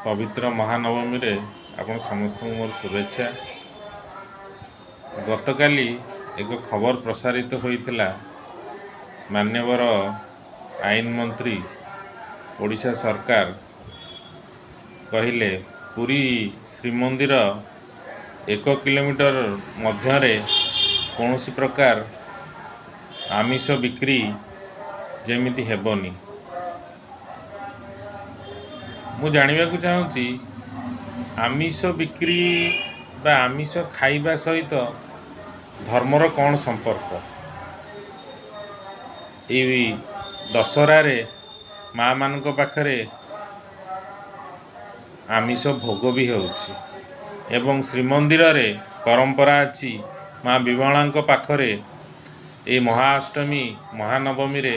ପବିତ୍ର ମହାନବମୀରେ ଆପଣ ସମସ୍ତଙ୍କୁ ମୋର ଶୁଭେଚ୍ଛା। ଗତକାଲି ଏକ ଖବର ପ୍ରସାରିତ ହୋଇଥିଲା, ମାନ୍ୟବର ଆଇନ ମନ୍ତ୍ରୀ ଓଡ଼ିଶା ସରକାର କହିଲେ ପୁରୀ ଶ୍ରୀମନ୍ଦିର 1 କିଲୋମିଟର ମଧ୍ୟରେ କୌଣସି ପ୍ରକାର ଆମିଷ ବିକ୍ରି ଯେମିତି ହେବନି। ମୁଁ ଜାଣିବାକୁ ଚାହୁଁଛି, ଆମିଷ ବିକ୍ରି ବା ଆମିଷ ଖାଇବା ସହିତ ଧର୍ମର କ'ଣ ସମ୍ପର୍କ? ଏଇ ଦଶହରାରେ ମାଆମାନଙ୍କ ପାଖରେ ଆମିଷ ଭୋଗ ବି ହେଉଛି ଏବଂ ଶ୍ରୀମନ୍ଦିରରେ ପରମ୍ପରା ଅଛି, ମା ବିମଳାଙ୍କ ପାଖରେ ଏଇ ମହାଅଷ୍ଟମୀ ମହାନବମୀରେ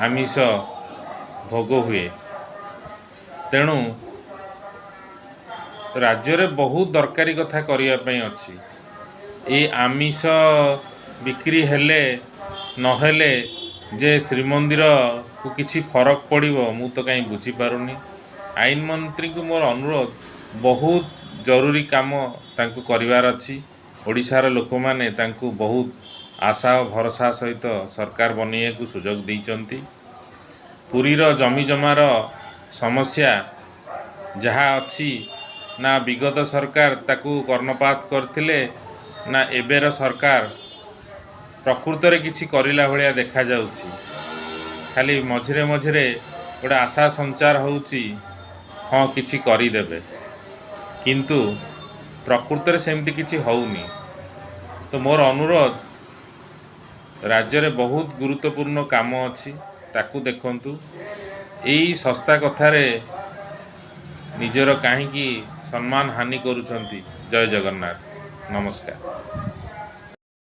ଆମିଷ ଭୋଗ ହୁଏ। ତେଣୁ ରାଜ୍ୟରେ ବହୁତ ଦରକାରୀ କଥା କରିବା ପାଇଁ ଅଛି। ଏଇ ଆମିଷ ବିକ୍ରି ହେଲେ ନହେଲେ ଯେ ଶ୍ରୀମନ୍ଦିରକୁ କିଛି ଫରକ ପଡ଼ିବ, ମୁଁ ତ କାହିଁ ବୁଝିପାରୁନି। ଆଇନ ମନ୍ତ୍ରୀଙ୍କୁ ମୋର ଅନୁରୋଧ, ବହୁତ ଜରୁରୀ କାମ ତାଙ୍କୁ କରିବାର ଅଛି। ଓଡ଼ିଶାର ଲୋକମାନେ ତାଙ୍କୁ ବହୁତ ଆଶା ଓ ଭରସା ସହିତ ସରକାର ବନେଇବାକୁ ସୁଯୋଗ ଦେଇଛନ୍ତି। ପୁରୀର ଜମିଜମାର ସମସ୍ୟା ଯାହା ଅଛି, ନା ବିଗତ ସରକାର ତାକୁ କର୍ଣ୍ଣପାତ କରିଥିଲେ, ନା ଏବେର ସରକାର ପ୍ରକୃତରେ କିଛି କରିଲା ଭଳିଆ ଦେଖାଯାଉଛି। ଖାଲି ମଝିରେ ମଝିରେ ଗୋଟେ ଆଶା ସଞ୍ଚାର ହେଉଛି, ହଁ କିଛି କରିଦେବେ, କିନ୍ତୁ ପ୍ରକୃତରେ ସେମିତି କିଛି ହେଉନି। ତ ମୋର ଅନୁରୋଧ, ରାଜ୍ୟରେ ବହୁତ ଗୁରୁତ୍ୱପୂର୍ଣ୍ଣ କାମ ଅଛି, ତାକୁ ଦେଖନ୍ତୁ। ଏଇ ଶସ୍ତା କଥାରେ ନିଜର କାହିଁକି ସମ୍ମାନ ହାନି କରୁଛନ୍ତି? ଜୟ ଜଗନ୍ନାଥ, ନମସ୍କାର।